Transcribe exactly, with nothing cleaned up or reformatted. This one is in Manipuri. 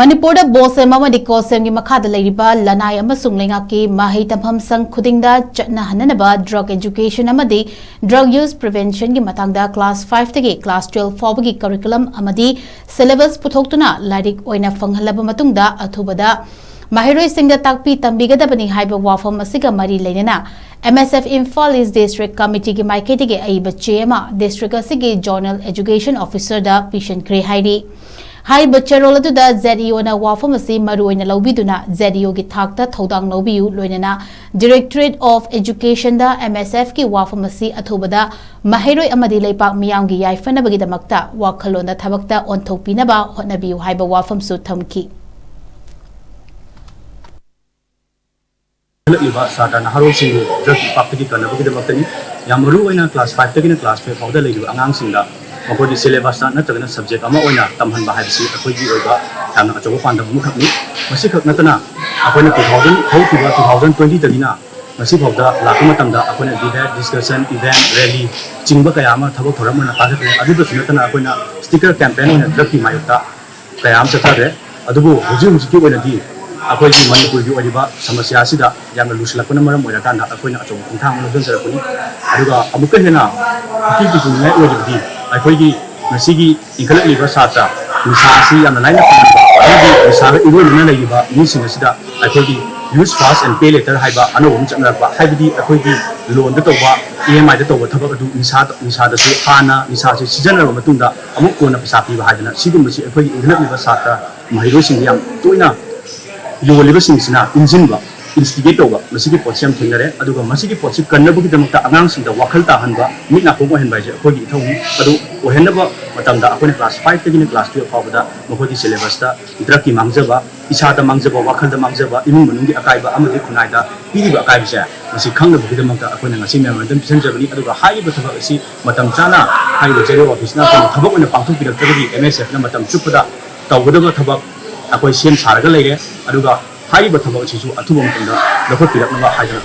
ꯃꯅꯤꯄꯨꯔꯗ ꯕꯣꯁꯦꯝ ꯑꯃꯗꯤ ꯀꯣꯁꯦꯝꯒꯤ ꯃꯈꯥꯗ ꯂꯩꯔꯤꯕ ꯂꯅꯥꯏ ꯑꯃꯁꯨꯡ ꯂꯩꯉꯥꯛꯀꯤ ꯃꯍꯩ ꯇꯝꯐꯝ ꯁꯪ ꯈꯨꯗꯤꯡꯗ ꯆꯠꯅꯍꯟꯅꯅꯕ drug education ꯑꯃꯗꯤ drug use preventionꯒꯤ ꯃꯇꯥꯡꯗ class fiveꯇꯒꯤ class twelve ꯐꯥꯎꯕꯒꯤ curriculum ꯑꯃꯗꯤ syllabus ꯄꯨꯊꯣꯛꯇꯨꯅ ꯂꯥꯏꯔꯤꯛ ꯑꯣꯏꯅ ꯐꯪꯍꯜꯂꯕ ꯃꯇꯨꯡꯗ ꯑꯊꯨꯕꯗ ꯃꯍꯩꯔꯣꯏꯁꯤꯡꯗ ꯇꯥꯛꯄꯤ ꯇꯝꯕꯤꯒꯗꯕꯅꯤ ꯍꯥꯏꯕ ꯋꯥꯐꯝ ꯑꯁꯤꯒ ꯃꯔꯤ ꯂꯩꯅꯅ M S F Imphal East District Committeeꯒꯤ ꯃꯥꯏꯀꯩꯗꯒꯤ ꯑꯏꯕ ꯆꯦ ꯑꯃ district ꯑꯁꯤꯒꯤ Zonal Education Officerꯗ ꯄꯤꯁꯤꯟꯈ꯭ꯔꯦ ꯍꯥꯏꯔꯤ꯫ ꯍꯥꯏꯔꯤꯕ ꯆꯦꯔꯣꯜ ꯑꯗꯨꯗ Z E Oꯅ ꯋꯥꯐꯝ ꯑꯁꯤ ꯃꯔꯨ ꯑꯣꯏꯅ ꯂꯧꯕꯤꯗꯨꯅ Z E Oꯒꯤ ꯊꯥꯛꯇ ꯊꯧꯗꯥꯡ ꯂꯧꯕꯤꯌꯨ, ꯂꯣꯏꯅꯅ Directorate of Educationꯗ M S Fꯀꯤ ꯋꯥꯐꯝ ꯑꯁꯤ ꯑꯊꯨꯕꯗ ꯃꯍꯩꯔꯣꯏ ꯑꯃꯗꯤ ꯂꯩꯄꯥꯛ ꯃꯤꯌꯥꯝꯒꯤ ꯌꯥꯏꯐꯅꯕꯒꯤꯗꯃꯛꯇ ꯋꯥꯈꯜꯂꯣꯟꯗ ꯊꯕꯛꯇ ꯑꯣꯟꯊꯣꯛꯄꯤꯅꯕ ꯍꯣꯠꯅꯕꯤꯌꯨ ꯍꯥꯏꯕ ꯋꯥꯐꯝꯁꯨ ꯊꯝꯈꯤ꯫ ꯍꯧꯒꯠꯂꯛꯂꯤꯕ ꯁꯥꯇ꯭ꯔ ꯅꯍꯥꯔꯣꯜꯁꯤꯡꯕꯨ drugꯀꯤ ꯏꯄꯥꯛꯇꯒꯤ ꯀꯟꯅꯕꯒꯤꯗꯃꯛꯇꯅꯤ꯫ ꯌꯥꯝ ꯃꯔꯨ ꯑꯣꯏꯅ class fiveꯇꯒꯤꯅ class twelve ꯐꯥꯎꯗ ꯂꯩꯔꯤꯕ ꯑꯉꯥꯡꯁꯤꯡꯗ ꯃꯈꯣꯏꯒꯤ syllabusꯇ ꯅꯠꯇ꯭ꯔꯒꯅ subject ꯑꯃ ꯑꯣꯏꯅ ꯇꯝꯍꯟꯕ ꯍꯥꯏꯕꯁꯤ ꯑꯩꯈꯣꯏꯒꯤ ꯑꯣꯏꯕ ꯌꯥꯝꯅ ꯑꯆꯧꯕ ꯄꯥꯟꯗꯝ ꯑꯃꯈꯛꯅꯤ꯫ ꯃꯁꯤꯈꯛ ꯅꯠꯇꯅ ꯑꯩꯈꯣꯏꯅ two thousand, ꯍꯧꯈꯤꯕ two thousand twentyꯗꯒꯤꯅ ꯉꯁꯤꯐꯥꯎꯗ ꯂꯥꯛꯄ ꯃꯇꯝꯗ ꯑꯩꯈꯣꯏꯅ debate, discussion, event, rally ꯆꯤꯡꯕ ꯀꯌꯥ ꯑꯃ ꯊꯕꯛ ꯊꯧꯔꯝ ꯑꯣꯏꯅ ꯄꯥꯡꯊꯣꯛꯈ꯭ꯔꯦ꯫ ꯑꯗꯨꯗꯁꯨ ꯅꯠꯇꯅ ꯑꯩꯈꯣꯏꯅ sticker campaign ꯑꯣꯏꯅ drugꯀꯤ ꯃꯥꯌꯣꯛꯇ ꯀꯌꯥ ꯑꯃ ꯆꯠꯊꯈ꯭ꯔꯦ꯫ ꯑꯗꯨꯕꯨ ꯍꯧꯖꯤꯛ ꯍꯧꯖꯤꯛꯀꯤ ꯑꯣꯏꯅꯗꯤ ꯑꯩꯈꯣꯏꯒꯤ ꯃꯅꯤꯄꯨꯔꯒꯤ ꯑꯣꯏꯔꯤꯕ ꯁꯃꯁ꯭ꯌꯥ ꯑꯁꯤꯗ ꯌꯥꯝꯅ ꯂꯨꯁꯤꯜꯂꯛꯄꯅ ꯃꯔꯝ ꯑꯣꯏꯔꯀꯥꯟꯗ ꯑꯩꯈꯣꯏꯅ ꯑꯆꯧꯕ ꯈꯣꯡꯊꯥꯡ ꯑꯃ ꯂꯧꯁꯤꯟꯖꯔꯛꯄꯅꯤ꯫ ꯑꯗꯨꯒ ꯑꯃꯨꯛꯀ ꯍꯦꯟꯅ ꯏꯊꯤꯜ ꯄꯤꯅꯤꯡꯉꯥꯏ ꯑꯣꯏꯔꯤꯕꯗꯤ ꯑꯩꯈꯣꯏꯒꯤ ꯉꯁꯤꯒꯤ ꯏꯟꯈꯠꯂꯛꯂꯤꯕ ꯁꯥꯇ꯭ꯔ ꯅꯤꯁꯥ ꯑꯁꯤ ꯌꯥꯝꯅ ꯂꯥꯏꯅ ꯐꯪꯍꯟꯕ ꯑꯃꯗꯤ ꯅꯤꯁꯥꯒ ꯏꯔꯣꯏꯅꯅ ꯂꯩꯔꯤꯕ ꯃꯤꯁꯤꯡ ꯑꯁꯤꯗ ꯑꯩꯈꯣꯏꯒꯤ use first and pay later ꯍꯥꯏꯕ ꯑꯅꯧꯕ ꯑꯃ ꯆꯠꯅꯔꯛꯄ, ꯍꯥꯏꯕꯗꯤ ꯑꯩꯈꯣꯏꯒꯤ loanꯗ ꯇꯧꯕ, EMIꯗ ꯇꯧꯕ ꯊꯕꯛ ꯑꯗꯨ ꯅꯤꯁꯥꯗ, ꯅꯤꯁꯥꯗꯁꯨ ꯍꯥꯟꯅ ꯅꯤꯁꯥꯁꯦ ꯁꯤꯖꯤꯟꯅꯔꯕ ꯃꯇꯨꯡꯗ ꯑꯃꯨꯛ ꯀꯣꯟꯅ ꯄꯩꯁꯥ ꯄꯤꯕ ꯍꯥꯏꯗꯅ ꯁꯤꯒꯨꯝꯕꯁꯤ ꯑꯩꯈꯣꯏꯒꯤ ꯏꯟꯈꯠꯂꯛꯂꯤꯕ ꯁꯥꯇ꯭ꯔ ꯃꯍꯩꯔꯣꯏꯁꯤꯡꯗ ꯌꯥꯝ ꯇꯣꯏꯅ ꯌꯣꯜꯂꯤꯕꯁꯤꯡꯁꯤꯅ ꯏꯟꯁꯤꯟꯕ, instigate ꯇꯧꯕ, ꯃꯁꯤꯒꯤ ꯄꯣꯠꯁꯤ ꯌꯥꯝ ꯊꯦꯡꯅꯔꯦ꯫ ꯑꯗꯨꯒ ꯃꯁꯤꯒꯤ ꯄꯣꯠꯁꯤ ꯀꯟꯅꯕꯒꯤꯗꯃꯛꯇ ꯑꯉꯥꯡꯁꯤꯡꯗ ꯋꯥꯈꯜ ꯇꯥꯍꯟꯕ, ꯃꯤꯠ ꯅꯥꯀꯣꯡ ꯑꯣꯏꯍꯟꯕ ꯍꯥꯏꯁꯦ ꯑꯩꯈꯣꯏꯒꯤ ꯏꯊꯧꯅꯤ꯫ ꯑꯗꯨ ꯑꯣꯏꯍꯟꯅꯕ ꯃꯇꯝꯗ ꯑꯩꯈꯣꯏꯅ class fiveꯇꯒꯤꯅ class twelve ꯐꯥꯎꯕꯗ ꯃꯈꯣꯏꯒꯤ syllabusꯇ drugꯀꯤ ꯃꯥꯡꯖꯕ, ꯏꯁꯥꯗ ꯃꯥꯡꯖꯕ, ꯋꯥꯈꯜꯗ ꯃꯥꯡꯖꯕ, ꯏꯃꯨꯡ ꯃꯅꯨꯡꯒꯤ ꯑꯀꯥꯏꯕ ꯑꯃꯗꯤ ꯈꯨꯟꯅꯥꯏꯗ ꯄꯤꯔꯤꯕ ꯑꯀꯥꯏꯕꯁꯦ ꯃꯁꯤ ꯈꯪꯅꯕꯒꯤꯗꯃꯛꯇ ꯑꯩꯈꯣꯏꯅ ꯉꯁꯤ memorandum ꯄꯤꯁꯤꯟꯖꯕꯅꯤ꯫ ꯑꯗꯨꯒ ꯍꯥꯏꯔꯤꯕ ꯊꯕꯛ ꯑꯁꯤ ꯃꯇꯝ ꯆꯥꯅ ꯍꯥꯏꯔꯤꯕ ꯖꯦꯔꯣ ꯑꯣꯐꯤꯁꯅ ꯑꯩꯈꯣꯏꯅ ꯊꯕꯛ ꯑꯣꯏꯅ ꯄꯥꯡꯊꯣꯛꯄꯤꯔꯛꯇ꯭ꯔꯒꯗꯤ M S Fꯅ ꯃꯇꯝ ꯆꯨꯞꯄꯗ ꯇꯧꯒꯗꯕ ꯊꯕꯛ ꯑꯩꯈꯣꯏ ꯁꯦꯝ ꯁꯥꯔꯒ ꯂꯩꯔꯦ꯫ ꯑꯗꯨꯒ ꯍꯥꯏꯔꯤꯕ ꯊꯕꯛ ꯑꯁꯤꯁꯨ ꯑꯊꯨꯕ ꯃꯇꯝꯗ ꯂꯧꯈꯠꯄꯤꯔꯛꯅꯕ ꯍꯥꯏꯗꯅ